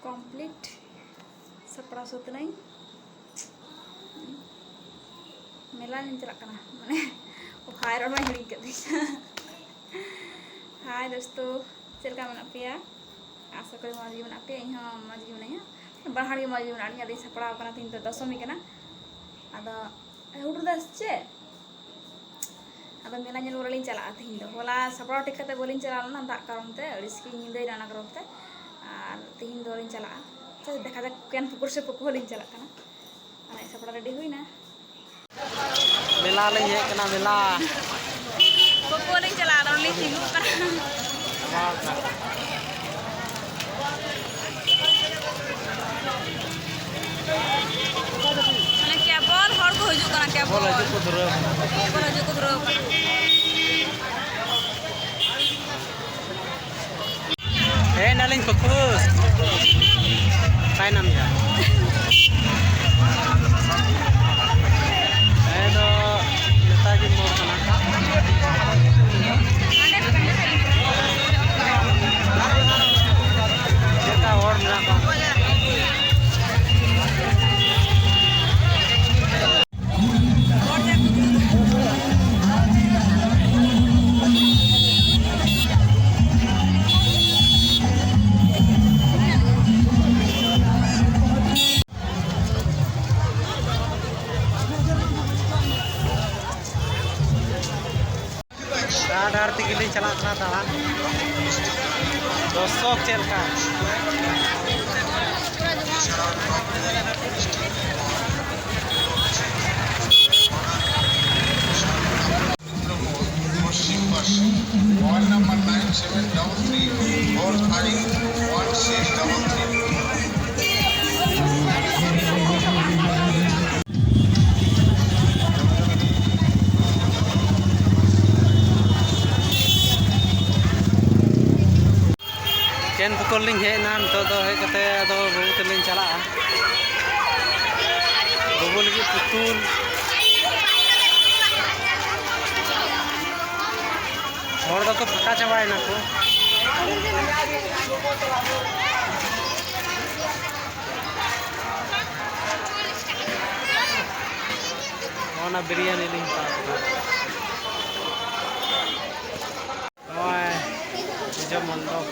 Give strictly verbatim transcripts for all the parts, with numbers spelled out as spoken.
Complete ᱥᱟᱯᱲᱟᱣ ᱥᱟᱹᱛ ᱮᱱᱟᱹᱧ᱾ ᱢᱮᱞᱟ ᱞᱤᱧ ᱪᱟᱞᱟᱜ ᱠᱟᱱᱟ, ᱢᱟᱱᱮ ᱚᱠᱟ ᱨᱮ ᱚᱱᱟ ᱦᱤᱲᱤᱧ ᱠᱮᱫ ᱫᱚᱧ᱾ ᱦᱟᱭ ᱫᱳᱥᱛᱳ, ᱪᱮᱫ ᱞᱮᱠᱟ ᱢᱮᱱᱟᱜ ᱯᱮᱭᱟ? ᱟᱥᱟ ᱠᱚᱨᱮ ᱢᱚᱡᱽ ᱜᱮ ᱢᱮᱱᱟᱜ ᱯᱮᱭᱟ, ᱤᱧ ᱦᱚᱸ ᱢᱚᱡᱽ ᱜᱮ ᱢᱮᱱᱟᱹᱧᱟ᱾ ᱵᱟᱱᱟ ᱦᱚᱲ ᱜᱮ ᱢᱚᱡᱽ ᱜᱮ ᱢᱮᱱᱟᱜ ᱞᱤᱧᱟ᱾ ᱟᱹᱰᱤ ᱥᱟᱯᱲᱟᱣ ᱠᱟᱱᱟ, ᱛᱮᱦᱮᱧ ᱫᱚ ᱫᱚᱥᱚᱢᱤ ᱠᱟᱱᱟ᱾ ᱟᱫᱚ ᱦᱩᱰᱩᱨ ᱫᱟᱭ ᱥᱮ ᱪᱮᱫ? ᱟᱫᱚ ᱢᱮᱞᱟ ᱧᱮᱞ ᱵᱚᱞᱮ ᱞᱤᱧ ᱪᱟᱞᱟᱜᱼᱟ ᱛᱮᱦᱮᱧ ᱫᱚ᱾ ᱦᱚᱞᱟ ᱥᱟᱯᱲᱟᱣ ᱴᱷᱤᱠ ᱠᱟᱛᱮ ᱵᱟᱹᱞᱤᱧ ᱪᱟᱞᱟᱣ ᱞᱮᱱᱟ, ᱫᱟᱜ ᱠᱟᱨᱚᱱ ᱛᱮ ᱟᱹᱲᱤᱥ ᱜᱮ ᱧᱤᱫᱟᱹᱭᱮᱱᱟ ᱚᱱᱟ ᱠᱟᱨᱚᱱ ᱛᱮ᱾ ᱟᱨ ᱛᱮᱦᱮᱧ ᱫᱚ ᱞᱤᱧ ᱪᱟᱞᱟᱜᱼᱟ᱾ ᱛᱚ ᱫᱮᱠᱷᱟ ᱡᱟᱠ ᱚᱠᱟᱭᱮᱱ ᱯᱩᱠᱩᱨ ᱥᱮ ᱯᱩᱠᱩ ᱞᱤᱧ ᱪᱟᱞᱟᱜ ᱠᱟᱱᱟ᱾ ᱟᱨ ᱥᱟᱯᱲᱟᱣ ᱨᱮᱰᱤ ᱦᱩᱭᱱᱟ᱾ ᱢᱮᱞᱟ ᱞᱤᱧ ᱦᱮᱡ ᱠᱟᱱᱟ, ᱢᱮᱞᱟ᱾ ᱯᱩᱠᱩ ᱞᱤᱧ ᱪᱟᱞᱟᱜᱼᱟ, ᱱᱚᱰᱮ ᱞᱤᱧ ᱛᱤᱸᱜᱩ ᱟᱠᱟᱱᱟ᱾ ᱢᱟᱱᱮ ᱠᱮᱵᱚᱞ ᱦᱚᱲ ᱠᱚ ᱦᱤᱡᱩᱜ ᱠᱟᱱᱟ, ᱠᱮᱵᱚᱞ᱾ ᱠᱮᱵᱚᱞ ᱦᱤᱡᱩᱜ ᱠᱚ ᱫᱷᱩᱨᱟᱹᱣ ᱠᱟᱱᱟ᱾ ᱦᱮᱡ ᱱᱟᱞᱤᱧ ᱯᱟᱹᱠᱩᱲ᱾ ᱛᱟᱭᱱᱚᱢ ᱜᱮᱭᱟ᱾ ᱱᱤᱭᱟᱹ ᱫᱚ ᱱᱮᱛᱟᱡᱤ ᱢᱳᱲ ᱠᱟᱱᱟ᱾ ᱪᱮᱫ ᱞᱮᱠᱟ ᱦᱚᱲ ᱢᱮᱱᱟᱜ ᱠᱚᱣᱟ? ᱰᱟᱦᱟᱨ ᱰᱟᱦᱟᱨ ᱛᱮᱜᱮ ᱞᱤᱧ ᱪᱟᱞᱟᱜ ᱠᱟᱱᱟ ᱫᱟᱬᱟᱱ᱾ ᱫᱚᱨᱥᱚᱠ ᱪᱮᱫ ᱞᱮᱠᱟ? ᱞᱤᱧ ᱦᱮᱡ ᱮᱱᱟ, ᱱᱤᱛᱚᱜ ᱫᱚ ᱦᱮᱡ ᱠᱟᱛᱮ ᱟᱫᱚ ᱵᱟᱹᱵᱩ ᱛᱟᱹᱞᱤᱧ ᱪᱟᱞᱟᱜᱼᱟ᱾ ᱵᱟᱹᱵᱩ ᱞᱟᱹᱜᱤᱫ ᱯᱩᱛᱩᱞ᱾ ᱦᱚᱲ ᱫᱚᱠᱚ ᱯᱷᱟᱸᱠᱟ ᱪᱟᱵᱟᱭᱮᱱᱟ ᱠᱚ᱾ ᱚᱱᱟ ᱵᱤᱨᱭᱟᱱᱤ ᱞᱤᱧ ᱦᱟᱛᱟᱣ ᱠᱮᱫᱟ᱾ ᱱᱚᱜᱼᱚᱭ ᱯᱩᱡᱟᱹ ᱢᱚᱱᱰᱚᱯ᱾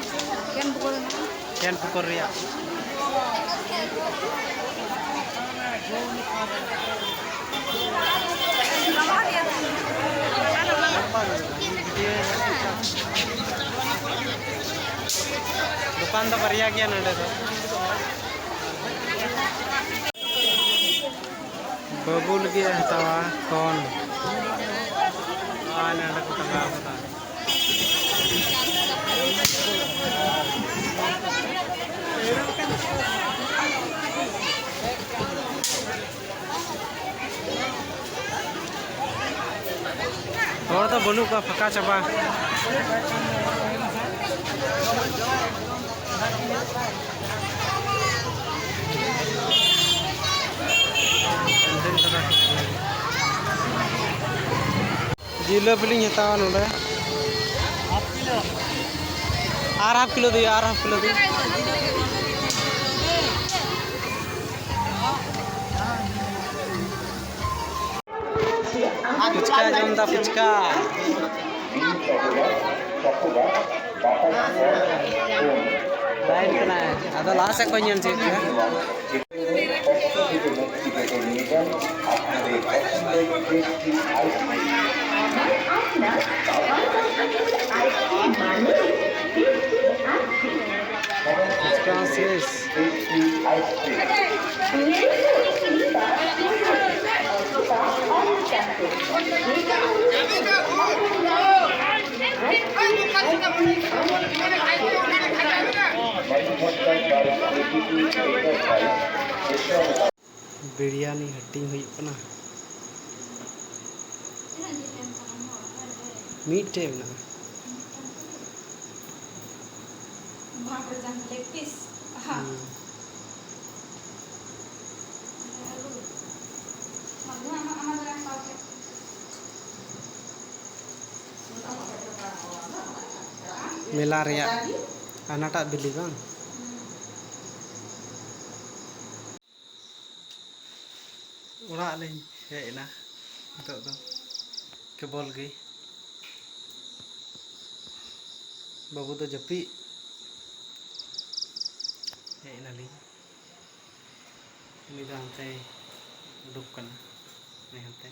ᱠᱮᱱ ᱯᱩᱠᱩᱨ ᱢᱮᱱᱟᱜᱼᱟ᱾ ᱠᱮᱱ ᱯᱩᱠᱩᱨ ᱨᱮᱭᱟᱜ᱾ ᱫᱚᱠᱟᱱ ᱫᱚ ᱵᱟᱨᱭᱟ ᱜᱮᱭᱟ ᱱᱚᱰᱮ ᱫᱚ᱾ ᱵᱟᱹᱵᱩ ᱞᱟᱹᱜᱤᱫ ᱮ ᱦᱟᱛᱟᱣᱟ ᱠᱚᱱ᱾ ᱟᱨ ᱱᱚᱰᱮ ᱠᱚ ᱴᱟᱸᱜᱟᱣ ᱠᱟᱫᱟ᱾ ᱦᱚᱲ ᱫᱚ ᱵᱟᱹᱱᱩᱜ ᱠᱚᱣᱟ, ᱯᱷᱟᱸᱠᱟ ᱪᱟᱵᱟ᱾ ᱡᱤᱞᱟᱹᱯᱤ ᱞᱤᱧ ᱦᱟᱛᱟᱣᱟ ᱱᱚᱰᱮ᱾ ᱟᱨ ᱦᱟᱯ ᱠᱤᱞᱳ ᱫᱤᱭᱟ, ᱟᱨ ᱦᱟᱯ ᱠᱤᱞᱳ ᱫᱤᱭᱟ᱾ ᱯᱷᱩᱪᱠᱟ ᱡᱚᱢ ᱫᱟ, ᱯᱷᱩᱪᱠᱟ᱾ ᱵᱟᱭ ᱠᱟᱱᱟᱭ, ᱟᱫᱚ ᱞᱟᱦᱟ ᱥᱮᱫ ᱠᱷᱚᱱ ᱧᱮᱞ ᱦᱚᱪᱚᱭᱮᱫ ᱯᱮᱭᱟ᱾ ᱯᱷᱩᱪᱠᱟ ᱥᱮᱥ᱾ ᱵᱤᱨᱭᱟᱱᱤ ᱦᱟᱹᱴᱤᱧ ᱦᱩᱭᱩᱜ ᱠᱟᱱᱟ᱾ ᱢᱤᱫᱴᱮᱡ ᱢᱮᱱᱟᱜᱼᱟ᱾ ᱱᱚᱣᱟ ᱠᱚᱨᱮ ᱡᱟᱦᱟᱸ leg piece, ᱟᱦᱟ᱾ ᱦᱩᱸ᱾ ᱟᱹᱞᱩ᱾ ᱱᱚᱣᱟ ᱫᱚ ᱟᱢᱟᱜ, ᱟᱢᱟᱜ ᱫᱚ ᱦᱟᱛᱟᱣ ᱠᱮᱫ᱾ ᱢᱮᱞᱟ ᱨᱮᱭᱟᱜ ᱦᱟᱱᱟᱴᱟᱜ ᱵᱤᱞᱤ ᱵᱟᱝ? ᱦᱩᱸ᱾ ᱚᱲᱟᱜ ᱞᱤᱧ ᱦᱮᱡ ᱮᱱᱟ ᱱᱤᱛᱚᱜ ᱫᱚ, ᱠᱮᱵᱚᱞ ᱜᱮ᱾ ᱵᱟᱹᱵᱩ ᱫᱚ ᱡᱟᱹᱯᱤᱫ᱾ ᱦᱮᱡ ᱮᱱᱟᱞᱤᱧ, ᱩᱱᱤ ᱫᱚ ᱦᱟᱱᱛᱮᱭ ᱩᱰᱩᱠ ᱠᱟᱱᱟ, ᱩᱱᱤ ᱦᱟᱱᱛᱮ᱾